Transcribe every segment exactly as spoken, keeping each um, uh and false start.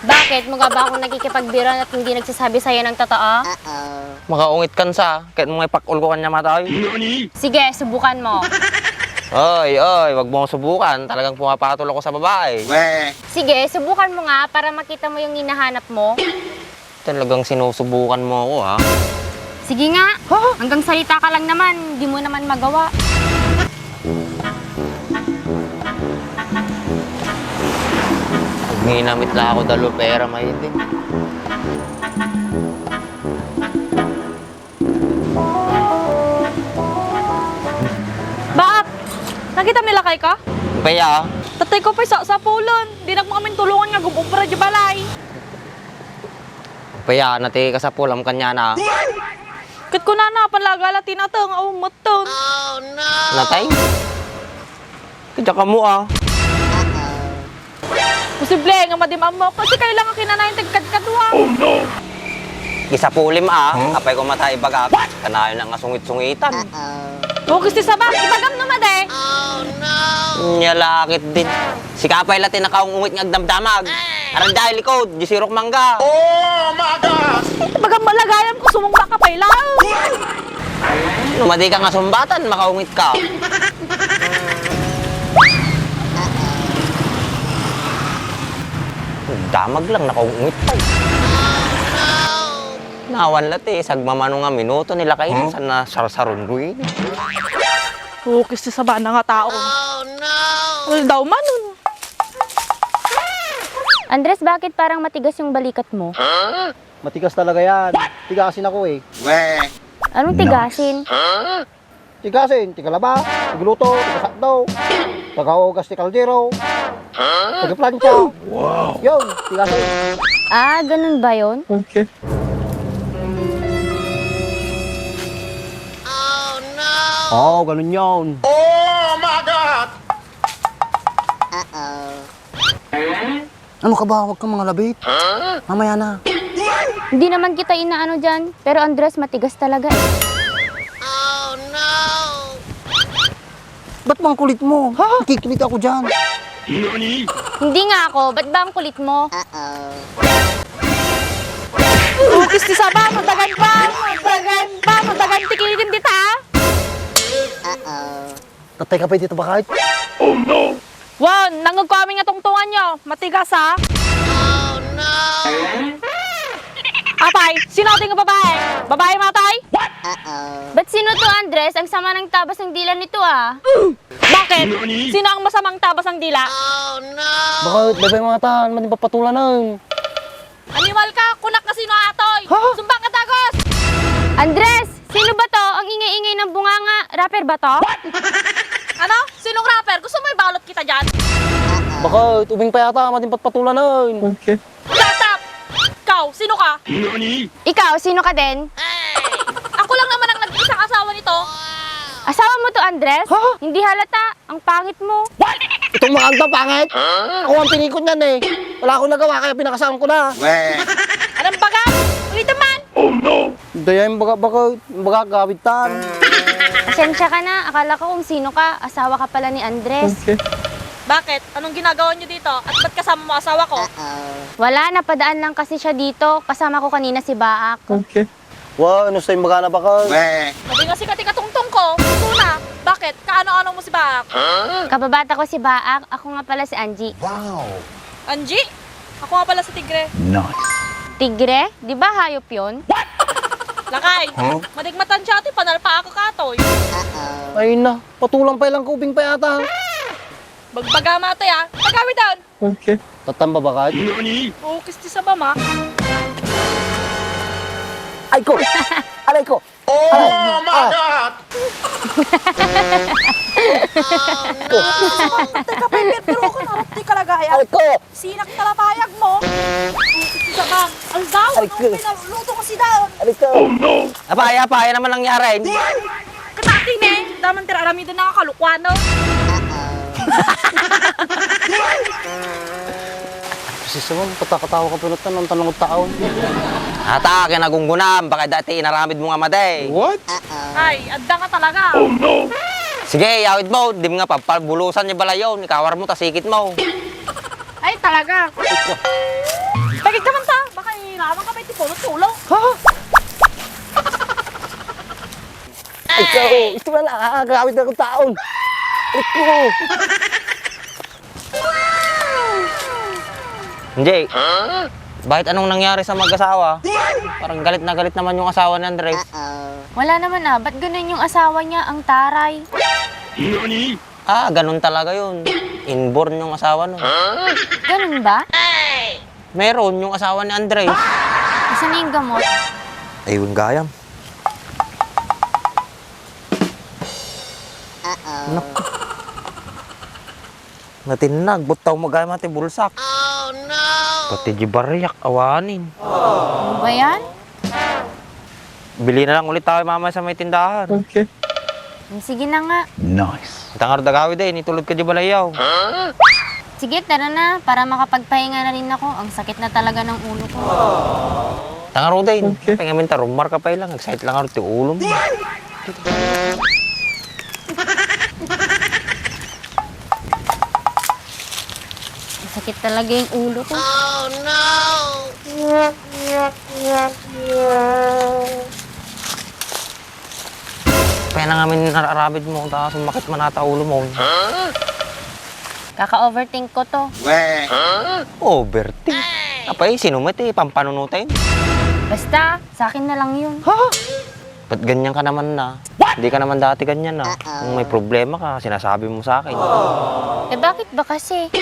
Bakit? Mukha ba akong nakikipagbiruan at hindi nagsasabi sa'yo ng totoo? Makaungit kan sa, ket mo nga ipak-ul ko kanya matay. Sige, subukan mo. Oy, oy, wag mo subukan. Talagang pumapatol ako sa babae. Sige, subukan mo nga para makita mo yung hinahanap mo. Talagang sinusubukan mo ako, ha? Sige nga. Hanggang salita ka lang naman, di mo naman magawa. Ginamit na ako dalo pera, mahitin. Baak, nakita mi lakay ka? Paya. Tatay ko pay sa sapulon. Di nagmo amin tulungan nga gumobra di balay. Paya, nati kasapulam kanya na. Ket kunana, panlagala ti nateng, aw, metten. Natay? Kaya ka mo, ah. Posible nga madi maammok, kasi kailangan kinanayon ti agkadkadua. Isapulim, ah. Apay ko matay bagak. Kanayon nga sungit-sungitan. Bukis ti sabang, ibagam no madi. Nya lakit din. Sika pay la ti nakaung-ungit nga agdamdamag. Aray dayta likod, di sirok mangga. Bagam malagayam ko, sumungba ka pay la. No madi ka nga sumbatan, makaungit ka. Damag lang, nakaungit ka. Nawan la ti sagmamano nga minuto ni lakay, saan na sarsarundoy? Bukis ti sabana nga tao. Aldaw man. Andres, bakit parang matigas yung balikat mo? Matigas talaga yan. Tigasin ako eh. Anong tigasin? Tigasin, tigalaba, tigluto, tigasakdaw, tagahugas ti kaldero, tagiplantsa. Yun, tigasin. Ah, ganun ba yun? Okay. Oo, ganun yun. Ano ka ba? Huwag kang mangalabit. Mamaya na. Hindi naman kita inaano dyan, pero Andres, matigas talaga eh. Ba't bang kulit mo? Ha? Nakikiliti ako dyan. Hindi nga ako, ba't ba ang kulit mo? Bukis ti saba, madagan pa! Madagan pa! Madagan ti kilim dita! Tatay ka pay dita, bakit? Wan, nangngegko amin nga tungtunganyo. Matigas, ha? Apay, sino ti nga babae? Babae, matay? Ba't sino to, Andres? Ang sama ng tabas ng dila nito, ah. Bakit? Sino ang masamang tabas ng dila? Bakit? Bebe, matan, mating papatulanan. Animal ka, kunak nga sino atoy? Ha? Sumbak ka, dagos! Andres, sino ba to? Ang ingay-ingay ng bunganga. Rapper ba to? Ano? Sinong rapper? Gusto mo ibalot kita dyan? Bakit? Ubing pa yata, mating patpatulanan. Okay. Shut up! Ikaw, sino ka? Ikaw, sino ka din? Ako lang naman ang nag-iisang asawa nito. Asawa mo to, Andres? Ha? Hindi halata. Ang pangit mo. Itong mga anta, pangit. Ako ang pinikot niyan eh. Wala akong nagawa kaya pinakasalan ko na. Anong baga? Ulitin man! Dayay, baga, baga, baga, gawid tan. Pasensya ka na. Akala ko kung sino ka. Asawa ka pala ni Andres. Okay. Bakit? Anong ginagawa niyo dito? At ba't kasama mo asawa ko? Wala, napadaan lang kasi siya dito. Kasama ko kanina si Baak. Okay. Wa, ano sa imbagana, bakal? Sabi nga si Kati katungtong ko, tuna. Bakit? Kaano-ano mo si Baak? Kababata ko si Baak, ako nga pala si Angie. Angie? Ako nga pala si Tigre. Tigre? Di ba hayop yon? Lakay! Huh? Madigmatan siya ito, panalpa ako katoy. Ay na, patulang pa ilang kubing pa yata. Bagbaga matoy, ah. Tagawi doon! Okay. Tatamba ba ka? Ukis ti saba, ma. Ay ko! Alay ko! Oh my God! Teka, pero, pero ako narap ti kalagayan. Alay ko! Sinak talatayag mo. Ukis ti saba. Aldaw, Alay ko! Ano pinaluto ko si Daon? Alay ko! Apay, apay, ano man nangyari? Katati ne, daman tira aramiden na kalukuan, no? Sis, man, patakatawa ka pinatan, ang tanong taon. Ata, kaya nagunggunam, baka dati inaramid mo nga madi. What? Ay, adda ka talaga. Sige, yawid mo, di mo nga pagpalbulusan ni balayon, ikawar mo, tasikit mo. Ay, talaga. Puro tulo. Ha? Ikaw, ito na lang, ah, gawid na kong taon. Aliko. Jay, bakit anong nangyari sa mag-asawa? Parang galit na galit naman yung asawa ni Andres. Wala naman ah, ba't ganun yung asawa niya? Ang taray. Ah, ganun talaga yun. Inborn yung asawa, no? Ganun ba? Meron yung asawa ni Andres. Asan na yung gamot? Ayun, gayam. Naku. Natinnag, buttaw mo gayam ti bulsak. Pati di bariak, awanin. Ano ba yan? Bili na lang ulit tayo mamaya sa may tindahan. Okay. Hmm, sige na nga. Nice. Tangar da gawid eh, nitulog ka di balayaw. Sige, tara na, para makapagpahinga na rin ako. Ang sakit na talaga ng ulo ko. Tangar, Uday, okay. Pengamin ta, rumar ka pa ilang, excited lang ti ulo mo. Ang sakit talaga yung ulo ko. Kaya na nga min nararabid mo, ta sumakit man ata ulo mo. Kaka-overthink ko to. Overthink? Apay, sino met eh, pampanunutin? Basta, sa akin na lang yun. Ha? Ba't ganyan ka naman na? Hindi ka naman dati ganyan na. Kung may problema ka, sinasabi mo sa akin. Eh, bakit ba kasi?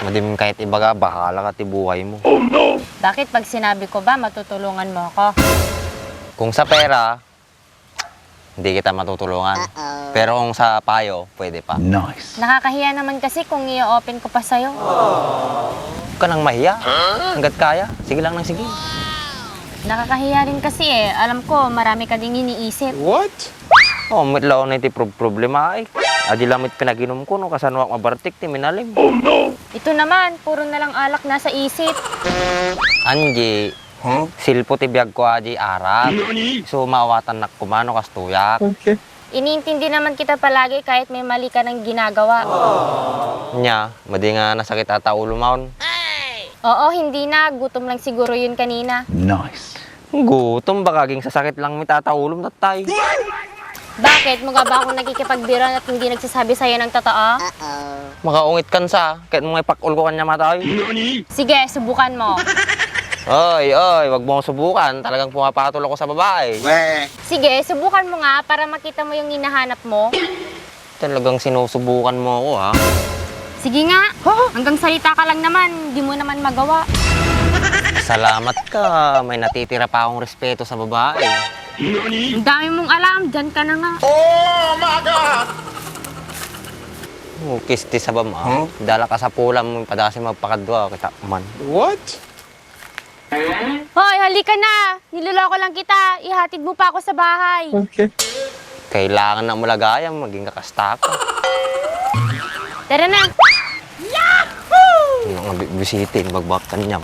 Madim kahit ibaga, bahala ka ti buhay mo. Bakit pag sinabi ko ba, matutulungan mo ako? Kung sa pera, hindi kita matutulungan. Pero kung sa payo, pwede pa. Nice. Nakakahiya naman kasi kung i-open ko pa sa'yo. Huwag ka nang mahiya. Hanggat kaya, sige lang ng sige. Nakakahiya rin kasi eh. Alam ko, marami ka ding iniisip. What? Oh, met laeng iti prob-, problema ay. Adi lang met pinaginum ko, no, kasano ak mabartik ti minalim. Ito naman, puro na lang alak nasa isip. Angie, Huh? Silpo ti biag ko a di arak. Nani? So, maawatannak koma no kastoyak. Okay. Iniintindi naman kita palagi kahit may mali ka nang ginagawa. Nya, madi nga nasakit ata ulo maon. Oo, hindi na. Gutom lang siguro yun kanina. Nice. Gutom, baka aging sasakit lang met ata ulom, tatay. Bakit? Mukha ba akong nakikipagbiruan at hindi nagsasabi sa'yo ng totoo? Makaungit kan sa, kahit mo nga ipakul ko kanya matay. Sige, subukan mo. Oy, oy, wag mo akong subukan. Talagang pumapatol ako sa babae. Sige, subukan mo nga para makita mo yung hinahanap mo. Talagang sinusubukan mo ako, ha? Sige nga. Ha? Hanggang salita ka lang naman, di mo naman magawa. Salamat ka. May natitira pa akong respeto sa babae. Ang dami mong alam, dyan ka na nga. Oh, kisti sa bama. Huh? Dala ka sa pulam, padasi magpakadwa, kita man. What? Hoy, halika na! Niloloko lang kita. Ihatid mo pa ako sa bahay. Okay. Kailangan na mo lagayam, maging kakasta ka. Tara na. Yahoo! Ano nga bi-, bisitin, bagbak kanyam.